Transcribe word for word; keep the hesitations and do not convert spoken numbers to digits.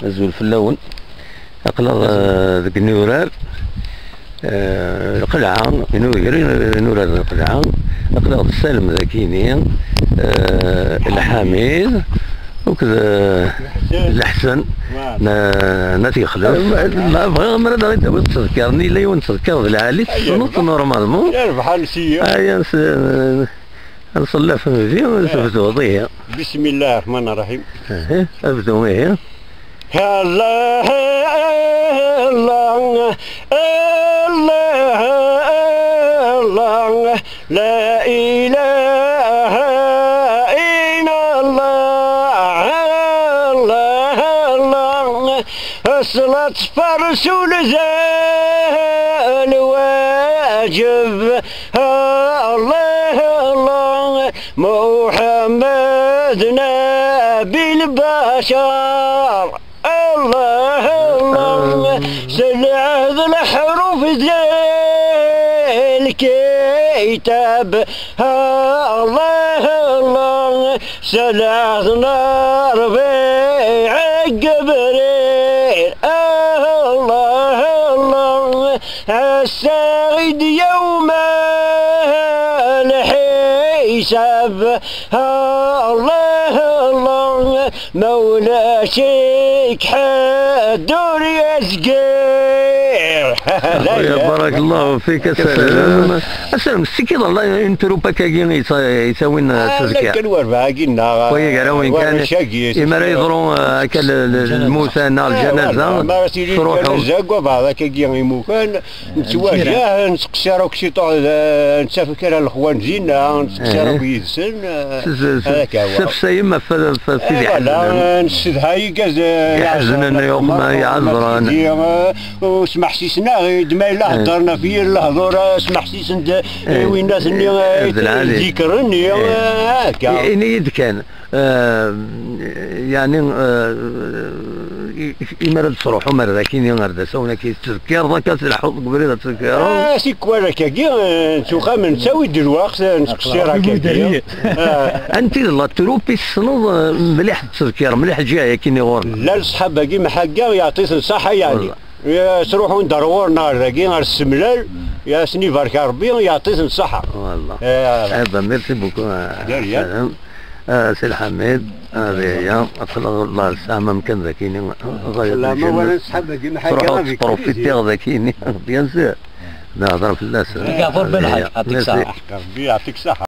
Azul fell-awen. Aql-aɣ, eh, deg inurar, eh, lqelɛa, inurar, inurar n lqelɛa. Aql-aɣ d Salem dakini, eh, Lḥamid, akked, eh, Leḥsen, n, n At Yexlef. Ma, ma bɣiɣ, ma ad aɣ-id-tawiḍ ttezkar-nni, yella yiwen ttezkar d lɛali, tessneḍ-t normalement. Yerbeḥ a Nsiya. Aya, s-, eh, nṣella f nnbi, eh, tebduḍ, ihi. Bismillah ar-Rahman ar-Rahim. Ihi, abdu, ihi. Allah, Allah, Allah, Allah, la ilaha illallah, Allah, Allah. Ṣṣlat farsul zal wajib, Allah, Allah. Muḥemmed nabi lbacar, Allah, Allah. S lɛehd leḥruf d lkitab, Allah, Allah. S lɛehd n Ṛbiɛ Gebril, Allah, Allah. Ass-a i d yawm lḥisab, Allah, Allah. Ma ulac-ik ḥedd ur yezgir. Barakallahu fik, asalam. Asalam, c'est qui dans la, une troupe akkagi yettawin tazkar? Kan warbaɛagi nneɣ. Wagi gar-awen kan, imi ara yeḍru, eh, akka l-, l-, lmuta neɣ ljanaza, truḥem. Deg wabeɛḍ akkagi imukan, nettwajah, nettqeṣṣir akk ciṭuḥ, eh, nettaf kra n lexwan dinna, nettqeṣṣir akk yid-sen, eh, s-, s-, s-, tessafsayem ɣef, ɣef tid iḥeznen. Nessedhay igad, eh, iḥeznen, iɛeẓren. U smeḥsisen-aɣ-id, ma yella heddren ɣef yir lehdur, eh, smeḥsisen-d, eh, i winnat-nni, eh, d lɛali. Zikren-nni, eh, akka. I-, ini-yi-d kan, eh, yeɛni, eh, i-, i-, imi ara d-tesruḥum ar dakini, ar d asawen-agi, tettezkireḍ akka, tleḥḥuḍ deg ubrid ad tettezkireḍ? Ah, tikwal akkagi, eh, s uxxam nettawi-d lweqt, eh, nettqeṣṣir akkagi. Ah. Anti d la troupe i tessneḍ, eh, mliḥ tettezkir, mliḥ lǧiha-yagi-nni ɣur-neɣ? Llan ṣṣḥab-agi mḥagga, yeɛṭi-ten ṣṣaḥa, yeɛni. Wallah. Eh, sruḥun-d ar ɣur-neɣ ar dagi, ar Semlal, ya asen-ibarek Rebbi, yeɛṭi-ten ṣṣaḥa. Wallah. Eh, eh ben, merci beaucoup, eh, Salam. Eh, Si Lḥamid, eh, ad aya, aql-aɣ Allah yesɛa amkan dakini, ɣaya lǧennet. Truḥeḍ tettprofitiḍ dakini, bien sûr. Nehḍer fell-asen. Yeɛfur Belḥaǧ, yeɛṭik ṣṣaḥa. Merci. Rebbi yeɛṭik ṣṣaḥa.